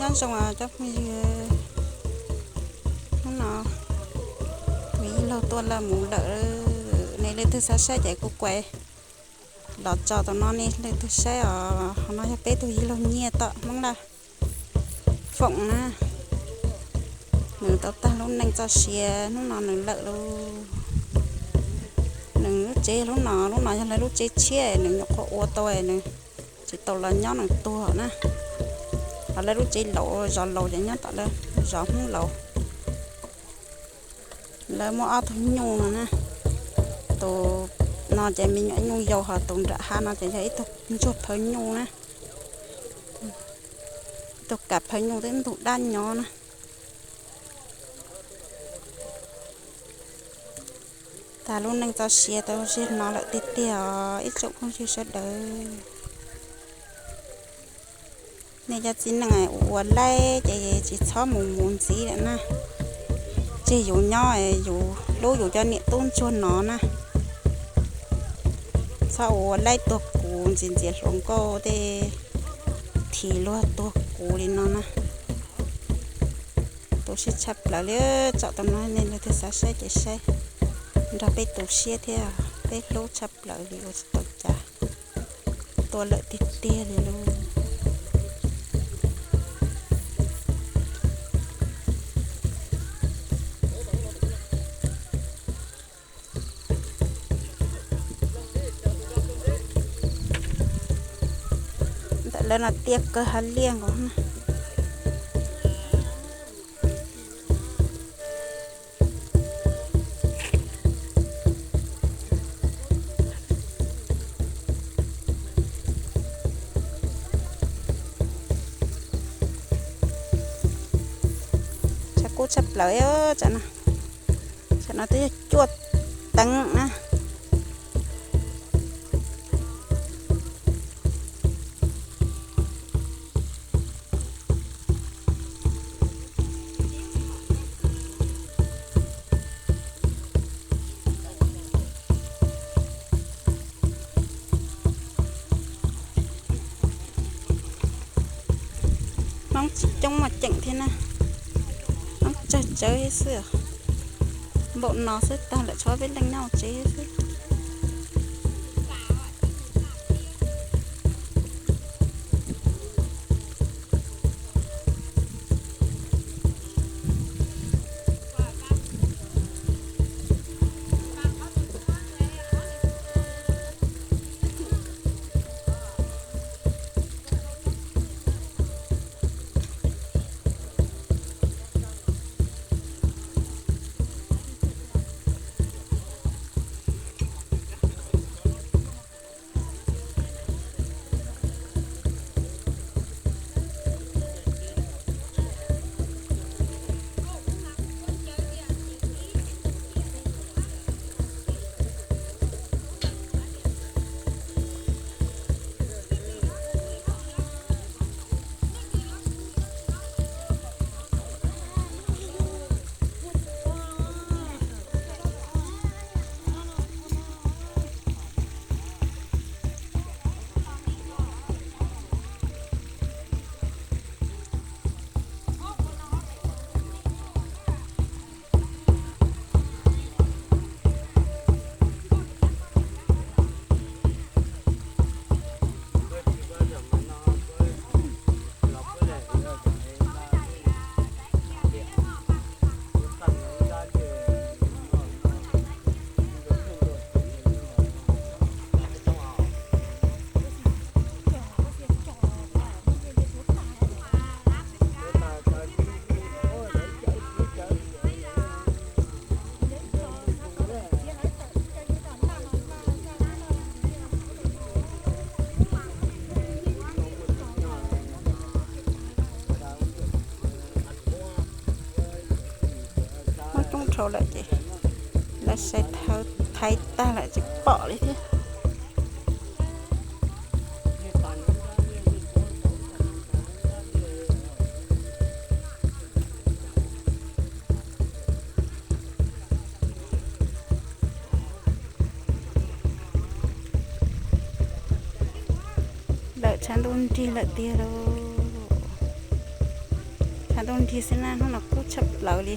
Nyob zoo cov phooj ywg, hnub no kuv yij laug tuaj lawm mus lawm, nej leej twg xav saib ces kuv kuaib los tso tam no nej leej twg saib os. Qhov no yog peb tug yij laug Nyiaj tom Hmoob Laj Foom na, nws tau tag lub neej txoj sia hnub no nws lawm lauj. Nws lub tsev hnub no, lub no yog lawv lub tsev tshiab nws nyuam qhuav ua tau, nws tsis tau los nyob nws tuag na. Ho lawv lub tsev laus zos laus ces nyob tom lawv zos Hmoob laus. Lawv muaj ob tug nyuj no na, tus no ces me nyuam nyuj yau, ho tus nram hav no ces yog ib tug ntsuag phawj nyuj na, ib tug kas phawj nyuj twb ntug dab nyob na. Tag lub neej txoj sia tau zig no lawm tiag tiag os ib tsoom phooj ywg sawv daws. Nej cov txiv neej ua laib ces tsis txhob mus mus ntxiv lawm na. Tseg yus nyob, yus hlub yus cov niam tub ntsuag no na. Txhob ua laib tuag kuv ntxias ntxias hluas nkauj tej, thim luag tuag kuv li no na. Tu siab tshaj plaws li, tsom tau no nej leej twg xav saib ces saib nrog peb tu siab thiab, peb hlub tshaj plaws li ua tsis tau cas, tuaj lawm tiag tiag li lauj. Ntawm lawv no tiaj kawg hav liaj nkaus na. Tshav kub tshaj plaws, tsam no, tsam no twb yog cuaj teev na. Hmoob tsis coob mas ceem thiab na, Hmoob tsawg tsawv xwb. Npaum no xwb tag lawm, tshuav peb leeg nyob hauv tsev xwb. Muab coob dhau lawm ces lawv sai thaiv tag lawm tsis pom li thiab. Lawm tshav ntuj nrig lawm tiag lauj. Tau nrig xwb na, hnub no kub tshaj plaws li.